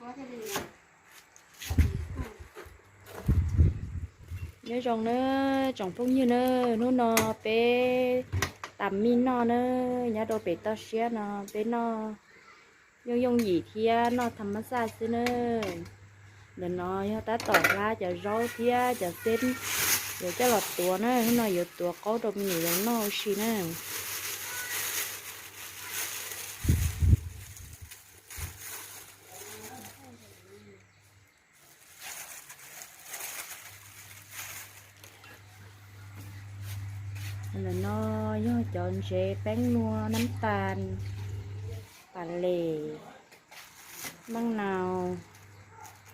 Nyob zoo na tsoom phooj ywg na, hnub no peb tas mij noj na, nyob rau pem toj siab no peb noj yooj yooj yim thiab noj tham mab xaj xwb na. Ntawm no yog tab tom hlab cov zaub thiab cov xeb, yuav coj los tuav na, hnub no yuav tuav qaub rau me nyuam yaus noj ua si na. Ntawm no yog cov ntsev peeb nua, nab tas, pas les, maj nau,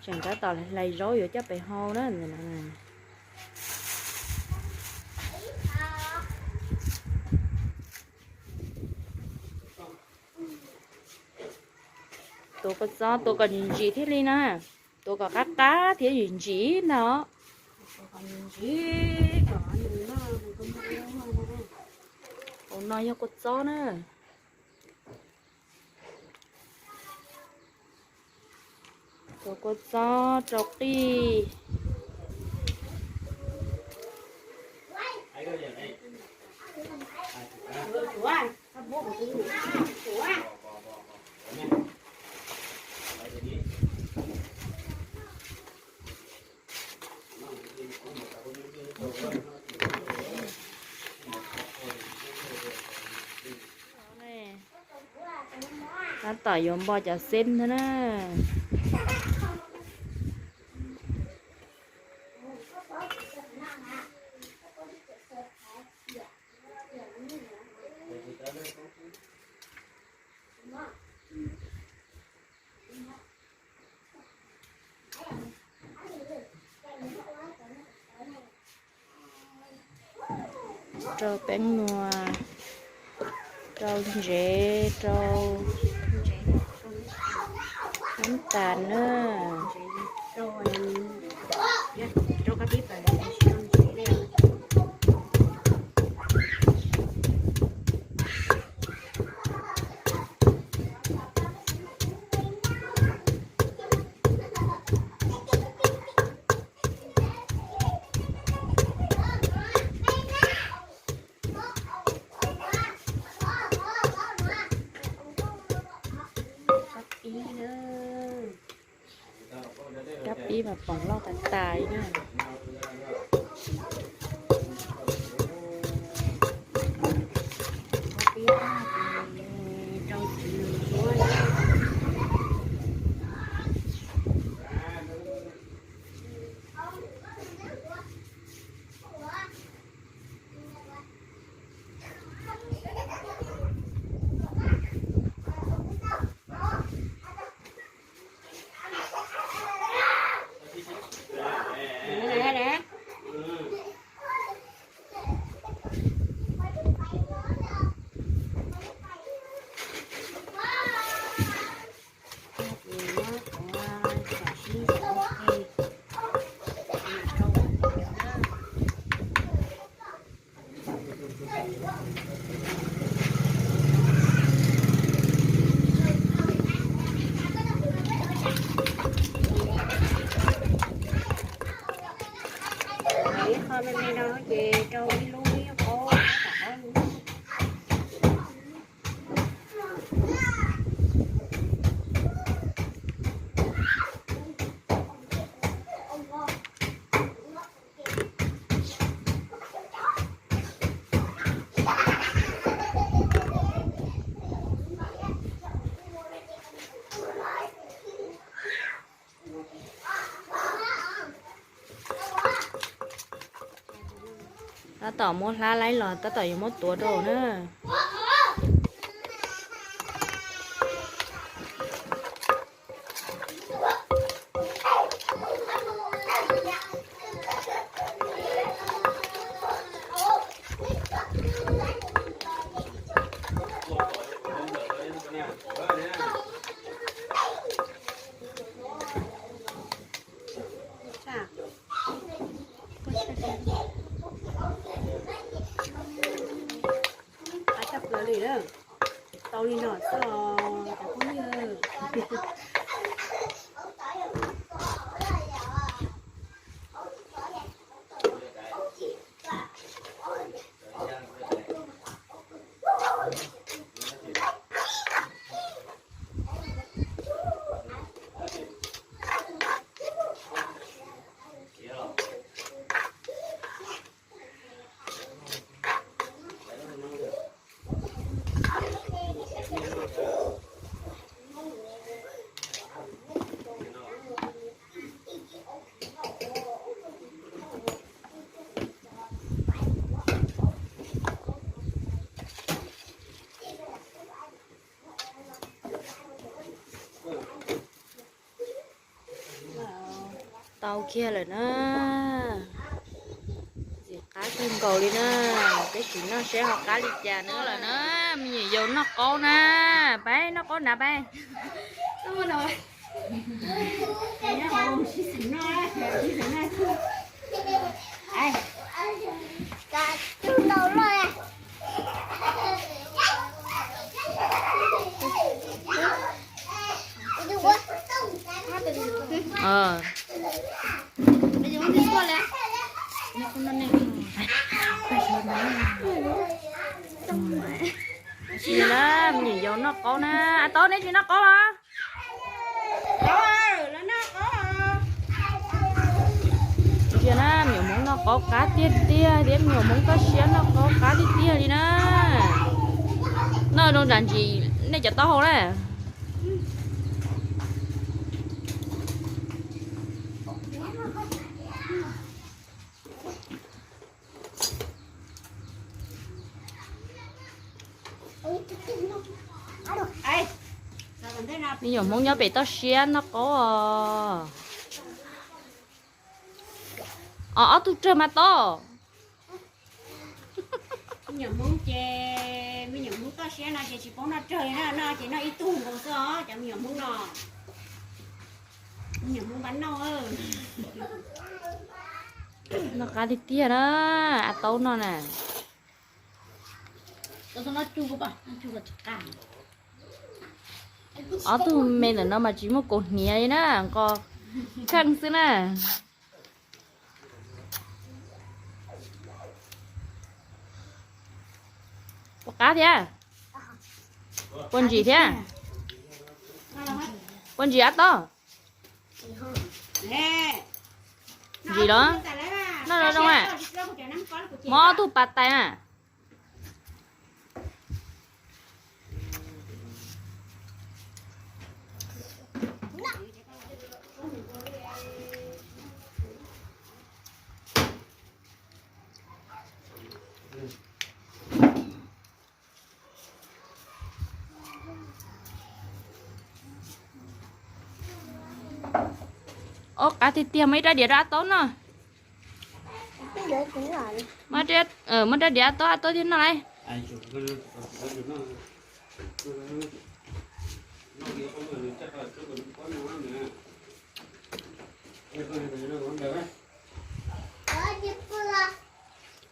tseem tab tom hlais zaub yuav coj pem hau na. Tuav kom txob, tuav kom ntsim ntsim thiaj li na. Tuav kom qab qab thiab ntsim ntsim ntag. Hauv no yog kua txob na. Tuav kua txob rau qij. Tab tom yuav npo cov xeb ntag na. Rau peeb nua, rau ntsev, rau nab tas na. Cov pib mas poom loj tas tas li na. Ib qho me me no ces rau ib lub ib qho. Tab tom muab hlab laib los tab tom yuav muab tuav rau na. Tau kiag lawm na. Ntxim qab kawg nkaus li na. Peb sim noj seb ho qab li cas na lawm na. Me nyuam yaus noj qaub na. Peb noj qaub na peb. Nim no me nyuam yaus noj qaub na. Tau, neb tsis noj qaub los? Tiag na, me nyuam hmoob noj qaub qab tiag tiag thiab, me nyuam hmoob toj siab noj qaub qab tiag tiag li na. Noj zoo zam ntsis nej cov taub hau na. Me nyuam hmoob nyob pem toj siab noj qaub os. Os, ob tug rawg mas tau. Me nyuam hmoob ces, me nyuam hmoob toj siab no ces tsis paub noj rawg li na, noj ces noj ib tug nkaus xwb os cov me nyuam hmoob no. Me nyuam hmoob npab noj. Noj qab tiag tiag na, a taub no na. Ob tug me ntawm no mas tsis muaj kaus hniav li na, nqos kheej xwb na. Puas qab thiab? Puas ntsim thiab? Puas ntsim a taub? Ntsim los? Noj zoo zoo a. Muab ob tug pas tais na. Ob, qab tiag tiag, muab ib rab diav rau a taub noj. Muab rab diav a taub, a taub thiaj noj lauj.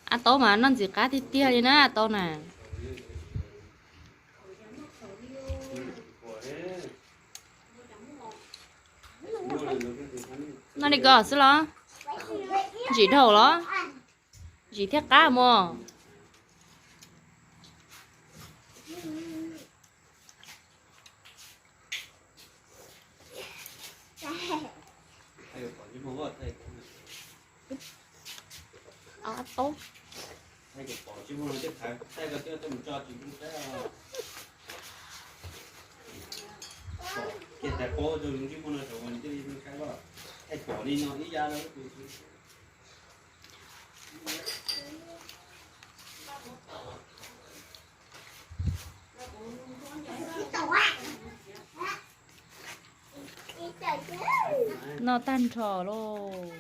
A taub mas noj ntxim qab tiag tiag li na, a taub na. Noj li ko xwb los? Ntsim dhau los? Ntsim thiaj qab mog. Taub. Noj tag nrho lauj.